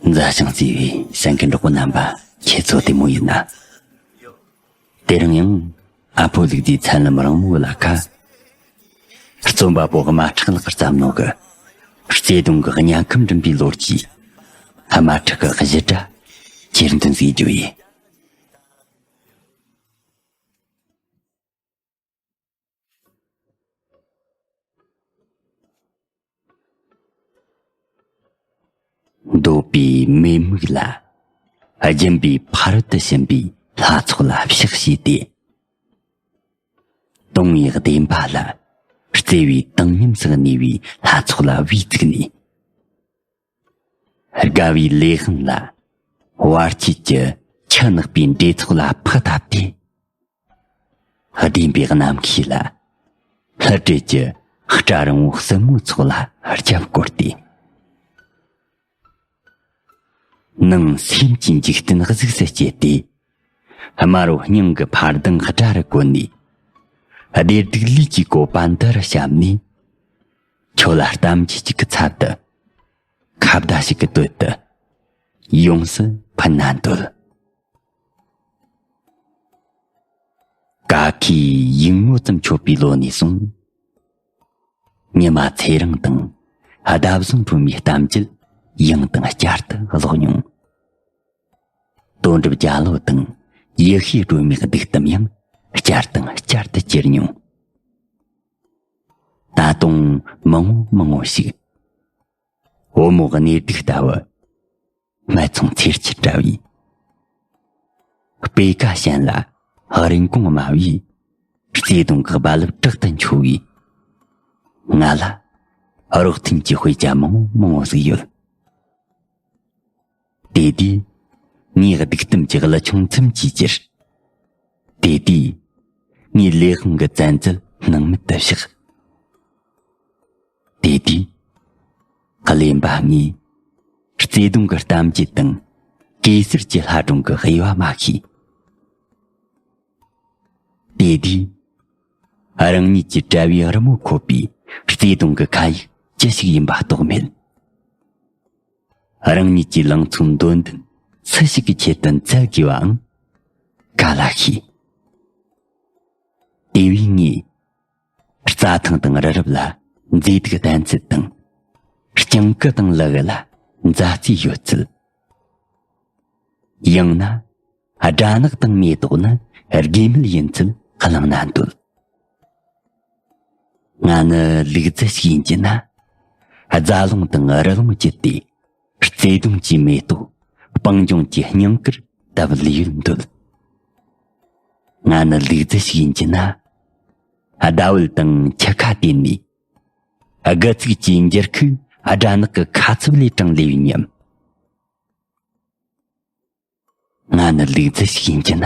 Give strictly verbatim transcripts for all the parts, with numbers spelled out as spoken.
མཛའ་ཞིང་བརྩེ་བའི་གསན་མཁན་གྲོགས་པོ་རྣམ་པ། ཁྱེད་ཚོ་བདེ་མོ་ཡིན་ན། དེ་རིང་ཡང་ཨ་ཕོ་ལུག་རྫིའི་ཚལ་ལམ་རིང་མོ་ལ་ཁ། རྩོམ་པ་པོ་དམར་ཁྲག་ལགས་བརྩམས་ནོ་གི་བརྩེ་དུང་གི་དམྱལ་ཁམས་འགྲིམ་པའི་ལོ་རྒྱུས། དམར་ཁྲག་གི་གཞི་སྒྲ་ཁྱེར་འདོན་ཟིག་རྒྱུ་ཡིན། འདོད་པའི་མེ་མིག་ལ། སྦྱིན་པའི་ཕ་རོལ་ཏུ་ཕྱིན་པའི་ལྷ་ཚོགས་ལ་ཕྱག་བྱས་ཏེ། དུང་བའི་བདེན་པ་ལ་བརྩེ་བའི་བཏང་སྙོམས་སུ་གནས་པའི་ལྷ་ཚོགས་ལ་བུས་བཙུགས་ནས། དགའ་བའི་ལས་དབང་ལ་བར་ཆད་ཀྱི་ཆུ་ནག་པའི་འདྲེ་ཚོགས་ལ་ཕག་བཏབ་སྟེ། བདེན་པའི་རྣམ་ཤེས་ལ་ལྷུ་སྦྲེལ་གྱི་སྐྲ་རིང་བོ་སྲིན་མོའི་ཚོགས་ལ་རྒྱབ་བསྐོར་ཏེ། ནང་སེམས་ཀྱི་འཇིག་རྟེན་གཟུགས་སུ་བསྐྱེད་དེ། དམར་བོ་སྙིང་གི་འཕར་ལྡིང་སྒྲ་རུ་བཀོད་ནས། བདེ་སྡུག་ལུས་ཀྱི་བཀོད་པ་འདི་རུ་བཤམས་ནས། ཁྱོད་ལ་གཏམ་རྒྱུད་ཅིག་གི་ཚབ་ཏུ། ཁ་བརྡ་ཞིག་གི་དོད་དུ། ཡོངས་སུ་ཕུལ་ན་འདོད། ཀ་ཁའི་ཡིག་ངོ་ཙམ་ཆོད་པའི་ལོ་ནས་བཟུང་། ཉི་མ་ཚེ་རིང་དང་ཟླ་བཟང་སྒྲོལ་མའི་གཏམ་རྒྱུད་ཡང་དང་བསྐྱར་དུ་ཀློག་མྱོང་། དོན་གྲུབ་རྒྱལ་ལོ་དང་ཡེ་ཤེས་སྒྲོལ་མའི་གདུག་གཏམ་ཡང་བསྐྱར་དང་བསྐྱར་དུ་གྱེར་མྱོང་། ད་དུང་མང་བོ་མང་བོ་ཞིག། བུ་མོ་གནས་སྡུག་ལྟ་བུ། སྨད་འཚོང་ཚེར་ཆུ་འདྲ་བའི། སྤོས་ཀ་ཞན་ལ་རིན་གོང་དམའ་བའི། བརྩེ་དུང་གི་རྦ་རླབས་དྲག་ཏུ་འཕྱོ་བའི། ང་ལ་རོགས་མཐུན་གྱི་དཔེ་ཆ་མང་བོ་མང་བོ་ཟིག་ཡོད། དེ་དུས་ངའི་སྡིག་གཏམ་གྱི་གླུ་ཆུང་ཚིམ་གྱིས་གྱེར། དེ་དུས་ངའི་ལས་དབང་གི་བཙན་འཛུལ་སྣང་མེད་དུ་བཞག། དེ་དུས་གླེན་པ་ངས་བརྩེ་དུང་གི་གཏམ་རྒྱུད་དང་གེ་སར་གྱི་ལྷ་སྒྲུང་གི་དབྱེ་བ་མ་ཤེས། དེ་དུས་རང་ཉིད་ཀྱི་དཔྲལ་བའི་རི་མོ་འཁོད་པའི་བརྩེ་དུང་གི་ཁ་ཡིག་ཅི་ཞིག་ཡིན་པ་རྟོགས་མེད། རང་ཉིད་ཀྱི་ལང་ཚོའི་འདོད་འདུན་སུ་ཞིག་གི་ཆེད་དུ་འཚལ་དགོས་པའང་ག་ལ་ཤེས། དེ་བས་ངས་རྩྭ་ཐང་དང་རི་རབ་ལ་མཛེས་སྡུག་ལྡན་ཚུལ་དང་། སྤྱང་ཀི་དང་ལུ་གུ་ལ་མཛའ་བརྩེ་ཡོད་ཚུལ། ཡང་ན་སྦྲ་ནག་དང་མེ་ཏོག་ནི་དགོས་མེད་ཡིན་ཚུལ་གླེང་ན་འདོད། ང་ནི་ལུག་རྫི་ཞིག་ཡིན་གྱི་ན། རྫ་ཀླུང་དང་རི་ཀླུང་བརྒྱུད་དེ་བརྩེ་དུང་གི་མེ་ཏོག་སྤང་ལྗོངས་ཀྱི་སྙིང་གར་བཏབ་ལས་ཡོད་འདོད། ང་ནི་ལུག་རྫི་ཞིག་ཡིན་གྱི་ན། ཟླ་འོད་དང་ཁྱུ་ཁ་བསྟན་ནས་དགུ་ཚིགས་ཀྱི་འགྱུར་ཁུག་སྦྲ་ནག་གི་ཁ་ཚུབ་ལས་དྲངས་ལས་ཡོད་སྙམ། ང་ནི་ལུག་རྫི་ཞིག་ཡིན་གྱི་ན།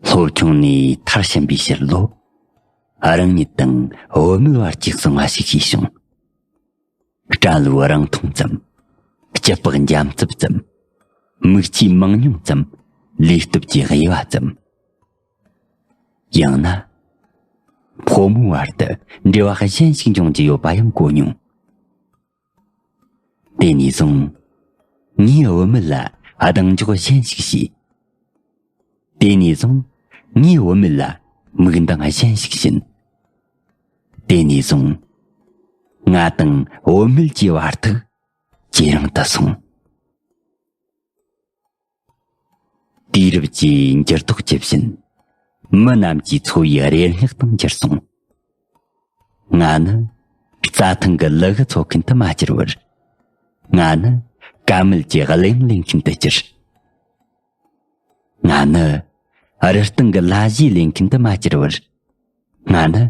སློབ་ཆུང་ནས་མཐར་ཕྱིན་པའི་ཕྱིར་ལོ། རང་ཉིད་དང་བུད་མེད་བར་གྱི་གསང་བ་ཞིག་ཤེས་བྱུང་། སྐྲ་ལོའི་རིང་ཐུང་ཙམ། སྐྱི་པགས་འཇམ་རྩུབ་ཙམ། མིག་ཆུའི་མང་ཉུང་ཙམ། ལུས་སྟོབས་ཀྱི་དབྱེ་བ་ཙམ། ཡང་ན། ཕོ་མོའི་བར་དུ་འབྲེལ་བ་གཞན་ཞིག་འབྱུང་རྒྱུ་ཡོད་པ་ཡང་གོ་མྱོང་། དེ་ནས་བཟུང་། ངས་བུད་མེད་ལ་གདེང་འཇོག་གཞན་ཞིག་བྱས། དེ་ནས་བཟུང་། ངས་བུད་མེད་ལ་མིག་མདངས་གཞན་ཞིག་བྱིན། དེ་ནས་བཟུང་། ང་དང་བུད་མེད་ཀྱི་བར་ཐག་ཇེ་རིང་དུ་སོང་། དུས་རབས་ཀྱི་འགྱུར་ལྡོག་ཇི་བཞིན། མི་རྣམས་ཀྱི་འཚོ་བའི་རེ་སྙེག་དང་འགྱུར་སོང་། ང་ནི་རྩྭ་ཐང་གི་ལུ་གུ་འཚོ་མཁན་དུ་མ་གྱུར་བར། ང་ནི་ཀ་མེད་ཀྱི་གླུ་དབྱངས་ལེན་མཁན་དུ་གྱུར། ང་ནི་རི་སྟེང་གི་ལྷ་གཞས་ལེན་མཁན་དུ་མ་གྱུར་བར། ང་ནི་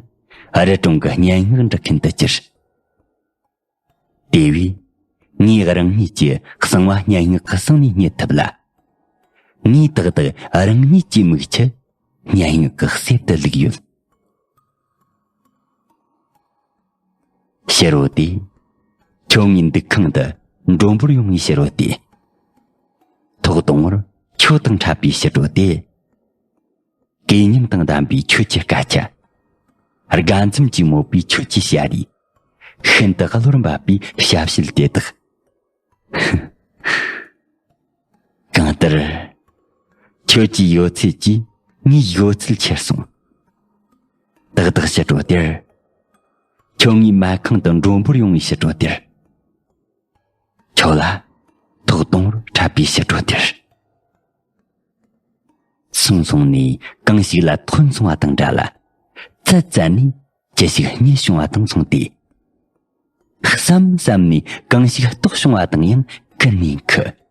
རི་གྲོང་གི་སྙན་ངག་འབྲི་མཁན་དུ་གྱུར། དེ་བས། ངས་རང་ཉིད་ཀྱི་གསང་བ་སྙན་ངག་གི་གསེང་ནས་རྙེད་ཐུབ་ལ། ངས་ཏག་ཏག་རང་ཉིད་ཀྱི་མིག་ཆུ་སྙན་ངག་གི་གསེབ་ཏུ་བླུགས་ཡོད། ཕྱི་རོལ་དེ། ཁྱོད་ངའི་འདུག་ཁང་དུ་མགྲོན་པོར་ཡོང་བའི་ཕྱི་རོལ་དེ། ཐོག་དང་པོར་ཁྱོད་དང་འཕྲད་པའི་ཕྱི་དྲོ་དེ། གད་སྙིགས་དང་ལྡན་པའི་ཁྱོད་ཀྱི་སྐད་ཆ། དགའ་འཛུམ་གྱིས་མོད་པའི་ཁྱོད་ཀྱི་ཞལ་རས། ཤིན་ཏུ་གློར་འབབ་པའི་ཞབས་ཕྱི་དེ་དག་གང་ལྟར། ཁྱོད་ཀྱི་ཡོད་ཚད་ཀྱིས་ངའི་ཡོད་ཚད་ཁྱེར་སོང་། ཏག་ཏག་ཕྱི་དྲོ་དེར། ཁྱོད་ངའི་མལ་ཁང་དུ་མགྲོན་པོར་ཡོང་བའི་ཕྱི་དྲོ་དེར། ཁྱོད་ལ་ཐོག་དུང་བར་འཁྲབ་པའི་ཕྱི་དྲོ་དེར། སོང་སོང་ནས་གང་ཞིག་ལ་ཐོན་སོང་བ་དང་འདྲ་ལ། བཙལ་བཙལ་ནས་ཅི་ཞིག་རྙེད་བྱུང་བ་དང་མཚུངས་ཏེ། བསམ་བསམ་ནས་གང་ཞིག་རྟོགས་བྱུང་བ་དང་ཡང་ཀུན་ནས་འཁུ།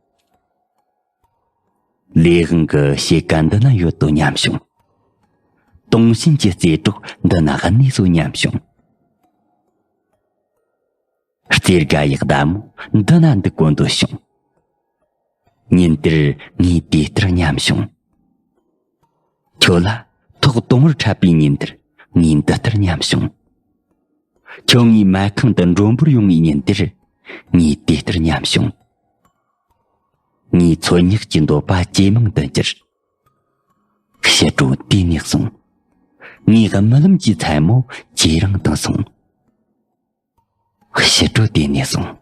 ལས་དབང་གི་ཕྱེད་ཀ་འདི་ན་ཡོད་དོ་སྙམ་བྱུང་། དུང་ཞེན་གྱི་རྩེ་གྲོགས་འདི་ན་གནས་སོ་སྙམ་བྱུང་། རྩེ་དགའ་ཡག་བདག་མོ་འདི་ན་འདུག་གོ་འདོད་བྱུང་། ཉིན་དེར་ངས་དེ་ལྟར་སྙམ་བྱུང་། ཁྱོད་ལ་ཐོག་དུང་བར་འཁྲབ་པའི་ཉིན་དེར་ངས་འདི་ལྟར་སྙམ་བྱུང་། ཁྱོད་ངའི་མལ་ཁང་དུ་མགྲོན་པོར་ཡོང་བའི་ཉིན་དེར་ངས་དེ་ལྟར་སྙམ་བྱུང་། ངའི་ཚོད་སྙེག་གི་འདོད་པ་ཇེ་མང་དུ་གྱུར། ཕྱི་དྲོ་དེ་ནས་བཟུང་། ངའི་རྨི་ལམ་གྱི་མཚན་མོ་ཇེ་རིང་དུ་སོང་། ཕྱི་དྲོ་དེ་ནས་བཟུང་།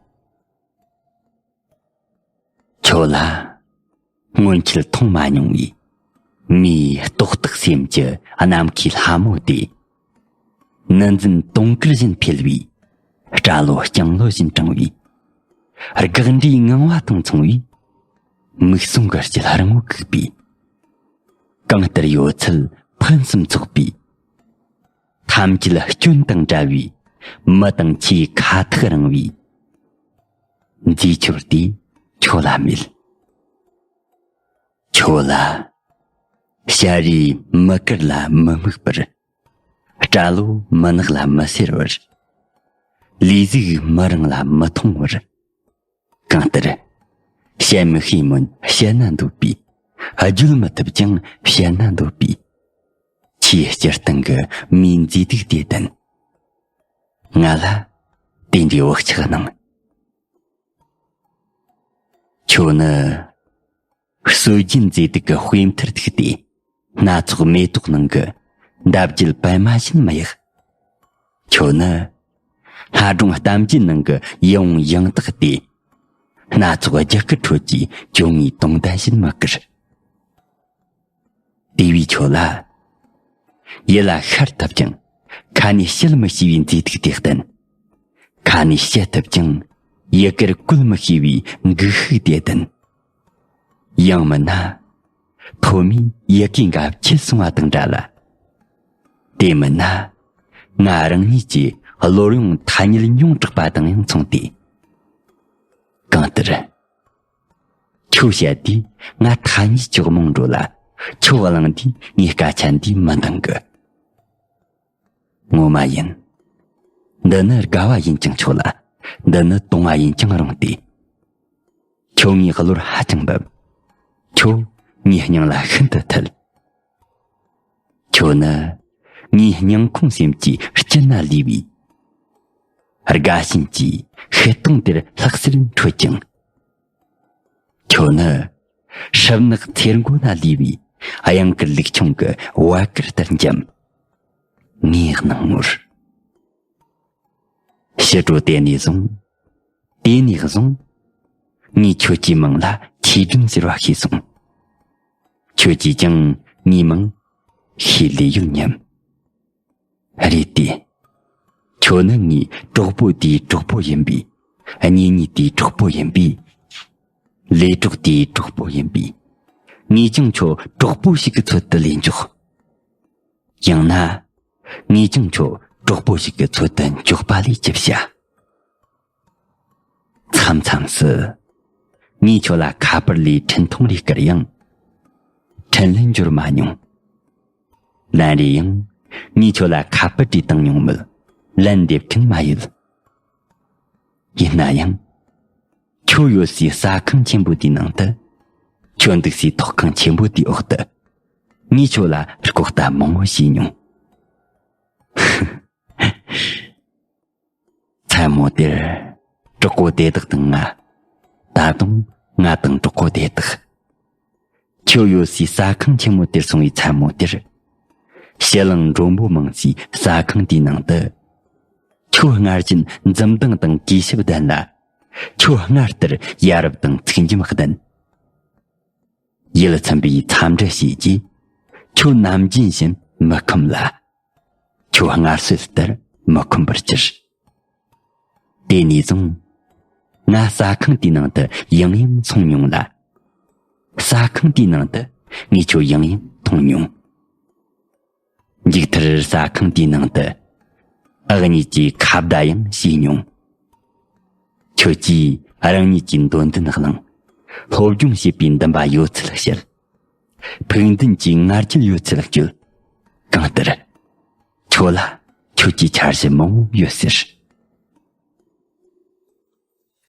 ཁྱོད་ལ་སྔོན་ཆད་མཐོང་མ་མྱོང་བའི་མིའི་རྟོག་བཏགས་སེམས་ཀྱི་ནམ་མཁའི་ལྷ་མོ་དེ། ནུ་འཛིན་དུང་དཀར་བཞིན་འཕེལ་བའི་སྐྲ་ལོ་རྐྱང་ལོ་བཞིན་དྲང་བའི། དགག་འདྲའི་ངང་བ་དང་མཚུངས་པའི་མིག་ཟུང་གི་དཀྱིལ་རིང་བོ་བཀུག་པའི། གང་ལྟར་ཡོད་ཚད་ཕུན་སུམ་ཚོགས་པའི། ཐམས་ཅད་སྐྱོན་དང་བྲལ་བའི་མི་དང་ཆེས་ཁ་ཐག་རིང་བའི་མཛེས་འཆོར་དེ་ཁྱོད་ལ་མེད། ཁྱོད་ལ་ཞལ་རས་མི་དཀར་ལ་མི་སྨུག་པར། སྐྲ་ལོ་མི་ནག་ལ་མི་སེར་བར། ལུས་གཟུགས་མི་རིང་ལ་མི་ཐུང་བར། གང་ལྟར། བཤད་མི་ཤེས་མོད་བཤད་ན་འདོད་པའི། བརྗོད་མི་ཐུབ་ཀྱང་བཤད་ན་འདོད་པའི། ཆེས་སྤྱིར་བཏང་གི་མིའི་མཛེས་སྡུག་དེ་བསྟན། ང་ལ་དེ་འདྲའི་བག་ཆགས་གནང་། ཁྱོད་ནི། སྲོལ་རྒྱུན་མཛེས་སྡུག་གི་དཔེ་མཐར་ཐུག་སྟེ། སྣ་ཚོགས་མེ་ཏོག་ནང་གི་འདབ་རྒྱུད་པད་མ་བཞིན་མི་ཡག་ཁྱོད་ནི་ལྷ་སྒྲུང་གཏམ་རྒྱུད་ནང་གི་ཡིད་འོང་ཡང་དག་སྟེ། སྣ་ཚོགས་རྒྱ་གར་ཁྲོད་ཀྱི་གྱོང་ངའི་དུང་ལྡན་བཞིན་མི་དཀར། དེ་བས་ཁྱོད་ལ་ཡིད་ལ་ཤར་ཐུབ་ཀྱང་ཁ་ནས་བཤད་མི་ཤེས་པའི་མཛེས་སྡུག་དེ་བསྟན། ཁ་ནས་བཤད་ཐུབ་ཀྱང་ཡི་གེར་བཀོད་མི་ཤེས་པའི་འགུག་ཤུགས་དེ་བསྟན། ཡང་མིན་ན། ཐོག་མའི་ཡི་གེ་འགའ་ཁྱེར་སོང་བ་དང་འདྲ་ལ། དེ་མིན་ན། ང་རང་ཉིད་ཀྱི་བློར་ཡོང་ཐ་སྙད་ཉུང་དྲགས་པ་དང་ཡང་མཚུངས་ཏེ། གང་ལྟར། ཁྱོད་བཤད་དུས་ང་ཐ་སྙད་ཀྱི་རྨོངས་འགྲོ་ལ། ཁྱོད་གླེང་དུས་ངའི་སྐད་ཆ་འདིས་མི་འདང་གི། ངོ་མ་ཡིན། འདི་ནི་དགའ་བ་ཡིན་ཀྱང་ཆོག་ལ། འདི་ནི་དུང་བ་ཡིན་ཀྱང་རུང་སྟེ། ཁྱོད་ངའི་བློར་ཧ་ཅང་འབབ། ཁྱོད་ངའི་སྙིང་ལ་ཤིན་ཏུ་ཐུལ། ཁྱོད་ནི་ངའི་སྙིང་ཁོང་སེམས་ཀྱི་དཀྱིལ་ན་ལུས་པའི་དགའ་ཞེན་གྱི་ཤེལ་དུང་དེར་ལྷག་སེར་འཕྲོད་ཅིང་། ཁྱོད་ནི་སྲིབ་ནག་ཚེར་མགོ་ན་ལུས་པའི་གཡང་དཀར་ལུག་ཆུང་གི་བད་དཀར་ལྟར་འཇམ། ངའི་སྣང་ངོར། ཕྱི་དྲོ་དེ་ནས་བཟུང་། དེ་ནས་བཟུང་། ངས་ཁྱོད་ཀྱི་མིང་ལ་ཆོས་སྒྲོན་ཟེར་བ་ཤེས་སོང་། ཁྱོད་ཀྱིས་ཀྱང་ངའི་མིང་ཤེས་ལེ་ཡོད་སྙམ། རེད་དེ། ཁྱོད་ནི་ངའི་གྲོགས་པོ་དེའི་གྲོགས་པོ་ཡིན་པས། གཉེན་ཉེ་དེའི་གྲོགས་པོ་ཡིན་པས། ལས་གྲོགས་དེའི་གྲོགས་པོ་ཡིན་པས། ངས་ཀྱང་ཁྱོད་གྲོགས་པོ་ཞིག་གི་ཚུལ་དུ་ལས་འཇོག་ཡང་ན། ངས་ཀྱང་ཁྱོད་གྲོགས་པོ་ཞིག་གི་ཚུལ་དུ་འཇོག་པ་ལས་ཅི་བྱ། མཚམས་མཚམས་སུ། ངས་ཁྱོད་ལ་ཁ་པར་ལས་འཕྲིན་ཐུང་རེ་བསྐུར་ཡང་། འཕྲིན་ལན་འབྱོར་མ་མྱོང་། ལན་རེ་ཡང་། ངས་ཁྱོད་ལ་ཁ་པར་རེ་བཏང་མྱོང་མོད། ལན་འདེབས་མཁན་མ་ཡོད། ཡིན་ན་ཡང་། ཁྱོད་ཡོད་སའི་ཟ་ཁང་ཆེན་པོ་དེའི་ནང་དུ། ཁྱོད་འདུག་སའི་ཐོག་ཁང་ཆེན་པོ་དེའི་འོག་ཏུ། ངས་ཁྱོད་ལ་ལྐོག་ལྟ་མང་བོ་བྱས་མྱོང་། མཚན་མོ་དེར། གྲོགས་པོ་དེ་དག་དང་ང་། ད་དུང་ང་དང་གྲོགས་པོ་དེ་དག་ཁྱོད་ཡོད་སའི་ཟ་ཁང་ཆེན་མོ་དེར་སོང་བའི་མཚན་མོ་དེར། ཕྱི་གླིང་མགྲོན་པོ་མང་སའི་ཟ་ཁང་དེའི་ནང་དུ། ཁྱོད་སྔར་བཞིན་འཛུམ་མདངས་དང་གུས་ཞབས་ལྡན་ལ། ཁྱོད་སྔར་ལྟར་ཡ་རབས་དང་ཚིག་འཇམ་ལྡན། ཡིད་ཚིམ་པའི་འཚམས་འདྲི་བྱེད་ཀྱིས། ཁྱོད་ནམ་རྒྱུན་བཞིན་མི་ཁོམ་ལ། ཁྱོད་སྔར་སྲོལ་ལྟར་མི་ཁོམ་པར་གྱུར། དེ་ནས་བཟུང་། ང་ཟ་ཁང་དེའི་ནང་དུ་ཡང་ཡང་སོང་མྱོང་ལ། ཟ་ཁང་དེའི་ནང་དུ་ངས་ཁྱོད་ཡང་ཡང་མཐོང་མྱོང་། མཇུག་མཐར་ཟ་ཁང་དེའི་ནང་དུ། ཨ་གཉིས་ཀྱིས་ཁ་བརྡ་ཡང་བྱས་མྱོང་། ཁྱོད་ཀྱིས་རང་ཉིད་ཀྱི་འདོད་འདུན་གླེང་། སློབ་སྦྱོང་བྱེད་པའི་འདུན་པ་ཡོད་ཚུལ་བཤད། ཕུགས་འདུན་གྱི་ང་རྒྱལ་ཡོད་ཚུལ་བརྗོད། གང་ལྟར། ཁྱོད་ལ་ཁྱོད་ཀྱི་འཆར་གཞི་མང་བོ་ཡོད་ཟེར།